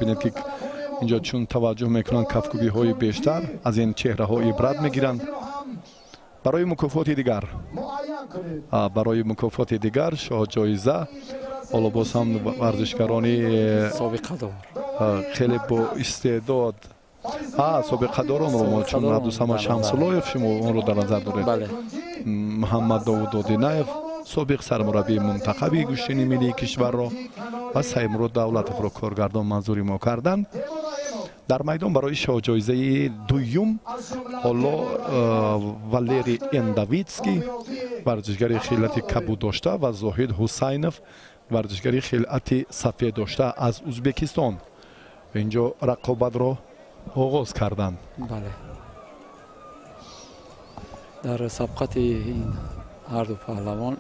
Бинед, ки инҷо чун таваҷҷӯҳ мекунанд, кафкӯбиҳои бештар, аз ин чеҳраҳо ибрат мегиранд. Барои мукофоти дигар, барои мукофоти дигар, шоҳҷоиза, ҳоло боз ҳам варзишгарони собиқадор. Хеле бо истеъдод, собиқадоронро мо, чун Абдусамад Шамсулоев, шумо онро дар назар доред, Муҳаммад Довуд Одинаев, собиқ сармураббии мунтахаби гӯштини миллии кишварро ва Саидмурод Давлатовро коргардон манзури мо карданд. Дар майдон барои шоҳҷоизаи дуюм ҳоло Валерий Эндавитский, варзишгари хилати кабуд дошта, ва Зоҳид Ҳусайнов, варзишгари хилати сафед дошта аз Ӯзбекистон, инҷо рақобатро оғоз карданд. Бале, дар сабқати ин ҳарду паҳлавон,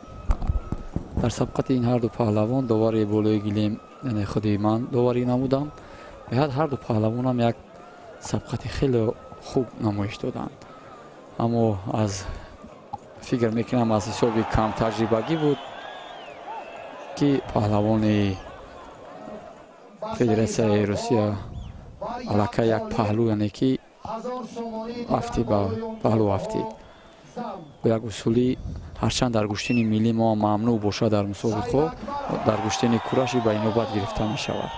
дар сабқати ин ҳарду паҳлавон довари болои гилем, яъне худи ман доварӣ намудам. Беҳад ҳарду паҳлавонам як сабқати хеле хуб намоиш доданд, аммо аз фикр мекунам, аз ҳисоби камтаҷрибагӣ буд, ки паҳлавони Федератсияи Русия аллакай як паҳлӯ, яъне ки афтид, ба паҳлӯ афтид бо як усули. Ҳарчанд дар гӯштини миллӣ мо мамнӯъ бошад, дар мусобиқо дар гӯштини кураши ба инобат гирифта мешавад.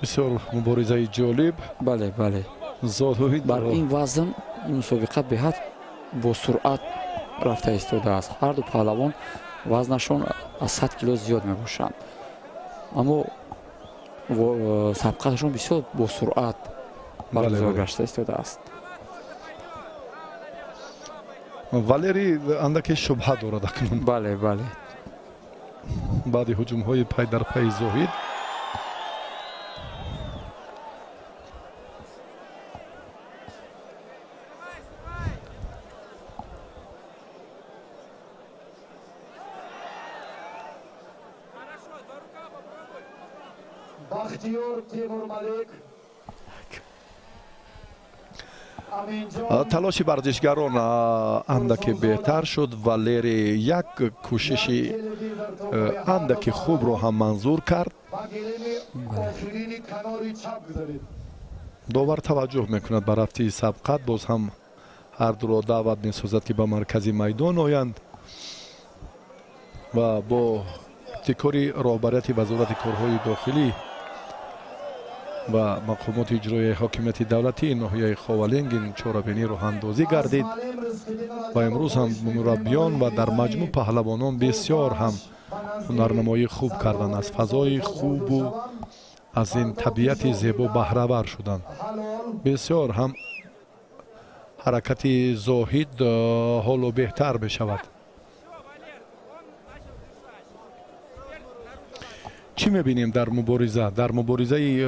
Бисёр муборизаи ҷолиб. Бале. Зоҳид. Бар ин вазн ин мусобиқа беҳад бо суръат рафта истодааст. Ҳарду паҳлавон вазнашон аз 100 кило зиёд мебошанд, аммо сабқаташон бисёр бо суръат баргузор гашта истодааст. Валерий андаке шубҳа дорад акнун. Бале. Баъди ҳуҷумҳои пай дар пайи Зоҳид. Бахтиёр Темурмалик. Талоши варзишгарон андаке беҳтар шуд. Валери як кӯшиши андаке хубро ҳам манзур кард. Довар таваҷҷӯҳ мекунад ба рафти сабқат, боз ҳам ҳардуро даъват месозад, ки ба маркази майдон оянд, ва бо ибтикори роҳбарияти Вазорати корҳои дохилӣ ва мақомоти иҷроияи ҳокимияти давлатии ноҳияи Ховалинг ин чорабинӣ роҳандозӣ гардид. Ва имрӯз ҳам мураббиён ва дар маҷмӯъ паҳлавонон бисёр ҳам ҳунарнамоӣ хуб карданд, аз фазои хубу аз ин табиати зебо баҳравар шуданд. Бисёр ҳам ҳаракати Зоҳид ҳоло беҳтар мешавад. Чӣ мебинем дар мубориза, дар муборизаи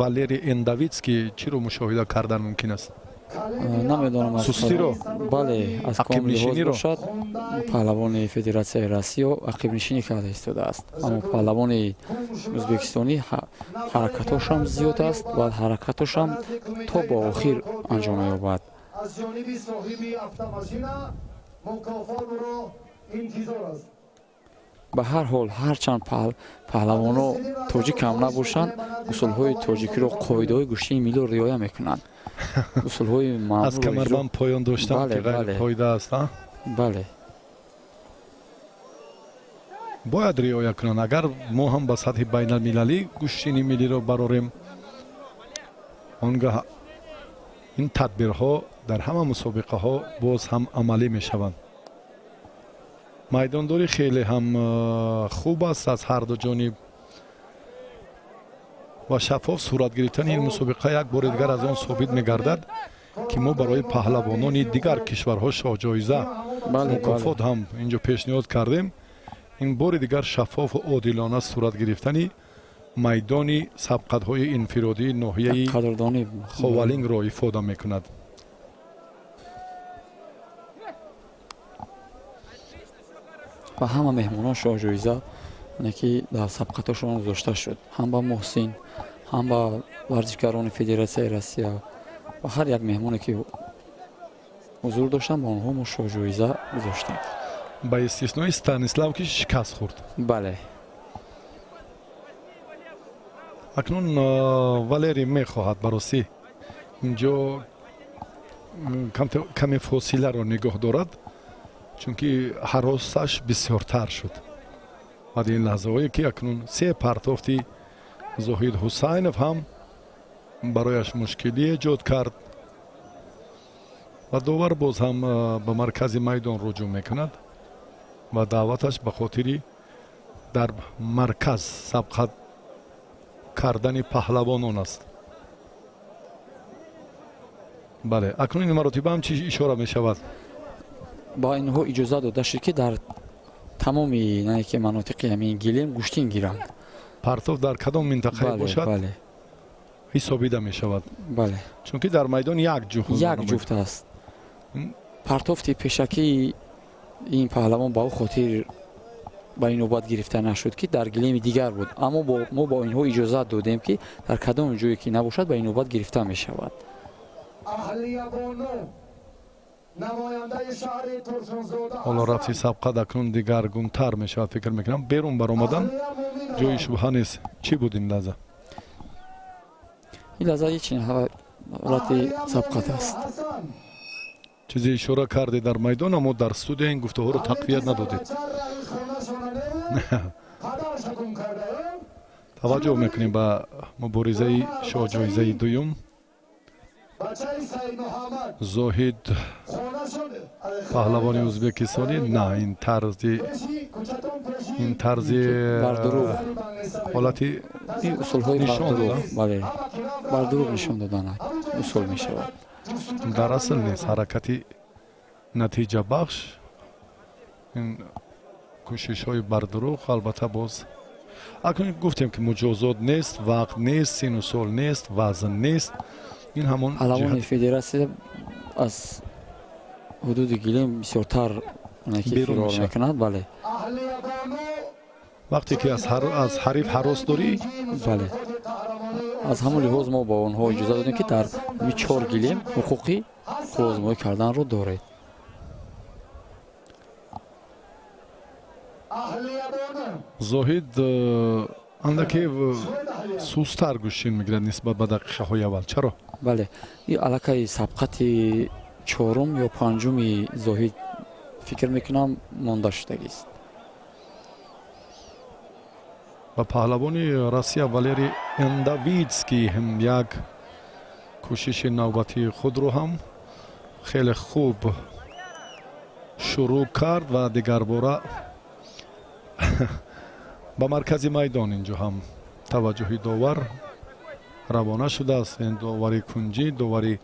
Валери Эндавитский чиро мушоҳида кардан мумкин аст? Намедонам. Сустиро? Бале, аз ком лиҳоз бошад, паҳлавони Федератсияи Россиё ақибнишинӣ карда истодааст, аммо паҳлавони ӯзбекистонӣ ҳаракатҳошам зиёд аст ва ҳаракатҳошам то ба охир анҷом меёбад. Аз ҷониби соҳиби автомашина мукофот ӯро интизор аст. Ба ҳар ҳол, ҳарчанд паҳлавоно тоҷикам набошанд, усулҳои тоҷикиро, қоидаҳои гӯштини миллиро риоя мекунанд, усулҳои аз камарбанд поён доштан, ки ғайриқоида аст. Бале. Бояд риоя кунанд. Агар мо ҳам ба сатҳи байналмилалӣ гӯштини миллиро барорем, он гаҳ ин тадбирҳо дар ҳама мусобиқаҳо боз ҳам амалӣ мешаванд. Майдондорӣ хеле ҳам хуб аст аз ҳарду ҷониб ва шаффоф сурат гирифтани ин мусобиқа як бори дигар аз он собит мегардад, ки мо барои паҳлавонони дигар кишварҳо шоҳҷоиза, мукофот ҳам инҷо пешниҳод кардем. Ин бори дигар шаффофу одилона сурат гирифтани майдони сабқатҳои инфиродии ноҳияи Ховалингро ифода мекунад. Ба ҳама меҳмонон шоҳҷоиза, ки дар сабқатҳошон гузошта шуд, ҳам ба Муҳсин, ҳам ба варзишгарони Федератсияи Россия ва ҳар як меҳмоне, ки ҳузур доштанд, ба онҳо мо шоҳҷоиза гузоштем. Ба истиснои Станислав, ки шикаст хӯрд. Бале. Акнун Валерий мехоҳад баросӣ инҷо каме фосиларо нигоҳ дорад, чунки ҳаросаш бисёртар шуд баъди ин лаҳзаҳое, ки акнун се партофти Зоҳид Ҳусайнов ҳам барояш мушкилӣ эҷод кард ва довар боз ҳам ба маркази майдон руҷӯъ мекунад ва даъваташ ба хотири дар марказ сабқат кардани паҳлавонон аст. Бале, акнун ин маротиба ҳам чӣ ишора мешавад? Ба инҳо иҷоза дода шуд, ки дар тамоми ки манотиқи ҳамин гилем гӯштин гиранд. Партов дар кадом минтақае бошад, ҳисобида мешавад. Бале. Чунки дар майдон як ҷуфт. Як ҷуфт аст. Партофти пешакии ин паҳлавон ба ӯ хотир ба ин навбат гирифта нашуд, ки дар гилеми дигар буд, аммо мо ба инҳо иҷозат додем, ки дар кадом ҷое ки набошад, ба ин навбат гирифта мешавад. Аҳлиябону, намояндаи шаҳри Турсунзода. Ҳоло рафти сабқат акнун дигаргунтар мешавад, фикр мекунам. Берун баромадан ҷои шубҳа нест. Чӣ буд ин лаҳза? Ин лаҳза ҳеч, ҳолати сабқат аст. Чизе ишора карде дар майдон, аммо дар студия ин гуфтаҳоро тақвият надодед. Таваҷҷӯҳ мекунем ба муборизаи шоҳҷоизаи дуюм. Зоҳид, паҳлавони ӯзбекистонӣ, на ин тарзи, ин тарзи ҳолати усулҳои нишон дода. Бале, бар дурӯғ нишон додан усул мешавад. Дар асл нест ҳаракати натиҷабахш, ин кӯшишҳои бардурӯғ. Албатта, боз акнун гуфтем, ки муҷозот нест, вақт нест, сину сол нест, вазн нест, ин ҳамон паҳлавони федератсия аз ҳудуди гилем бисёртар фирор мекунад, бале. Вақте ки аз ҳариф ҳарос дорӣ. Бале, аз ҳамон лиҳоз мо ба онҳо иҷоза додем, ки дар ҳамин чор гилем ҳуқуқи қувваозмоӣ карданро доред. Зоҳид андаке сустар гӯштин мегирад нисбат ба дақиқаҳои аввал. Чаро? Бале, и аллакай сабқати чорум ё панҷуми Зоҳид, фикр мекунам, монда шудагист. Ва паҳлавони Россия Валерий Эндавидский як кӯшиши навбатии худро ҳам хеле хуб шурӯъ кард ва дигарбора ба маркази майдон инҷо ҳам таваҷҷӯҳи довар равона шудааст. Ин довари кунҷӣ, довари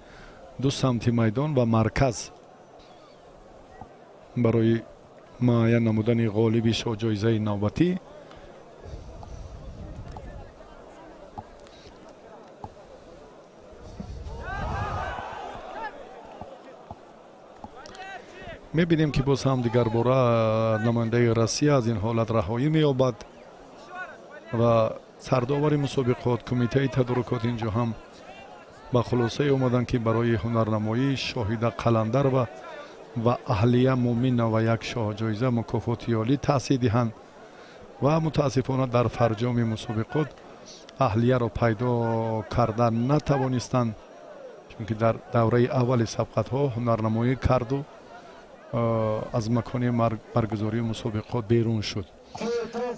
ду самти майдон ва марказ барои муайян намудани ғолиби шоҳҷоизаи навбатӣ. Мебинем, ки боз ҳам дигарбора намояндаи Россия аз ин ҳолат раҳоӣ меёбад ва сардовари мусобиқот, кумитаи тадорукот инҷо ҳам ба хулосае омаданд, ки барои ҳунарнамоии Шоҳида Қаландарова ва Аҳлия Муминова як шоҳҷоиза, мукофоти олӣ таъсир диҳанд ва мутаассифона дар фарҷоми мусобиқот Аҳлияро пайдо карда натавонистанд, чунки дар давраи аввали сабқатҳо ҳунарнамоӣ карду аз макони баргузории мусобиқот берун шуд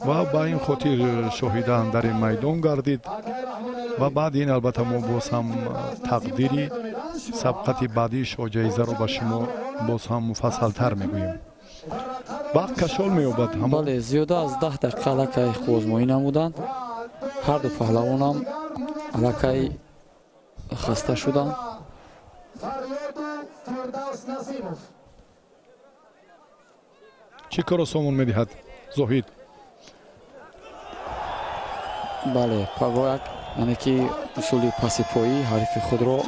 ва ба ин хотир шоҳида дар ин майдон гардид. Ва баъди ин, албатта, мо боз ҳам тақдири сабқати баъдии шоҳҷоизаро ба шумо боз ҳам муфассалтар мегӯем. Вақт кашол меёбад. Бале, зиёда аз 10 дақиқа аллакай қувваозмоӣ намуданд. Ҳарду паҳлавонам аллакай хаста шуданд. Чӣ корро сомон медиҳад Зоҳид? Бале, бо як, яъне ки усули пасипоӣ ҳарифи худро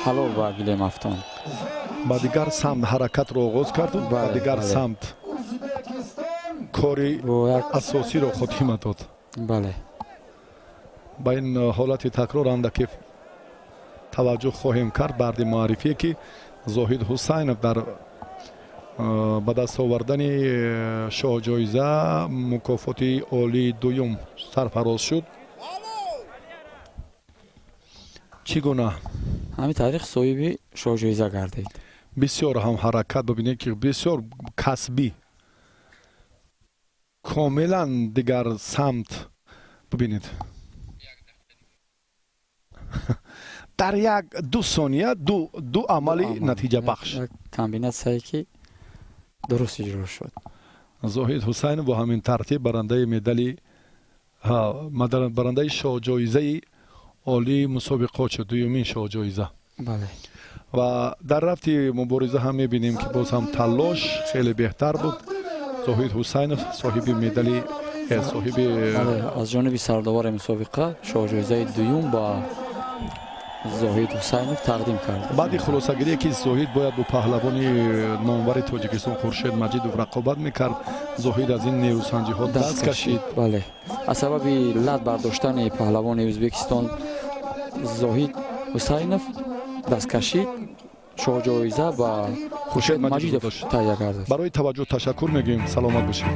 ҳалол ба гилем афтонд. Ба дигар самт ҳаракатро оғоз карду ба дигар самт кори асосиро хотима дод. Бале. Ба ин ҳолати такрор андаке таваҷҷӯҳ хоҳем кард баъди муаррифие, ки Зоҳид Ҳусайнов дар ба даст овардани шоҳҷоиза, мукофоти олии дуюм сарфароз шуд. Чӣ гуна? Ҳамин тариқ соҳиби шоҳҷоиза гардид. Бисёр ҳам ҳаракат, бибинед, ки бисёр касбӣ, комилан дигар самт. Бибинед, дар як ду сония ду амали натиҷабахш. Як комбинатсияе, ки дуруст иҷро шуд. Зоҳид Ҳусайнов бо ҳамин тартиб барандаи медали, барандаи шоҳҷоизаи олии мусобиқот шуд, дуюмин шоҳҷоиза. Бале. Ва дар рафти мубориза ҳам мебинем, ки боз ҳам талош хеле беҳтар буд. Зоҳид Ҳусайнов соҳиби медали, соҳиби Аз ҷониби сардовари мусобиқа шоҳҷоизаи дуюм ба Зоҳид Ҳусайнов тақдим кард. Баъди хулосагирие, ки Зоҳид бояд бо паҳлавони номвари Тоҷикистон Хуршед Маҷидов рақобат мекард, Зоҳид аз ин нерӯсанҷиҳо даст кашид. Бале, аз сабаби лат бардоштани паҳлавони Ӯзбекистон Зоҳид Ҳусайнов даст кашид, шоҳҷоиза ба Хуршед Маҷидов таҳия гардид. Барои таваҷҷӯҳ ташаккур мегӯем, саломат бошед.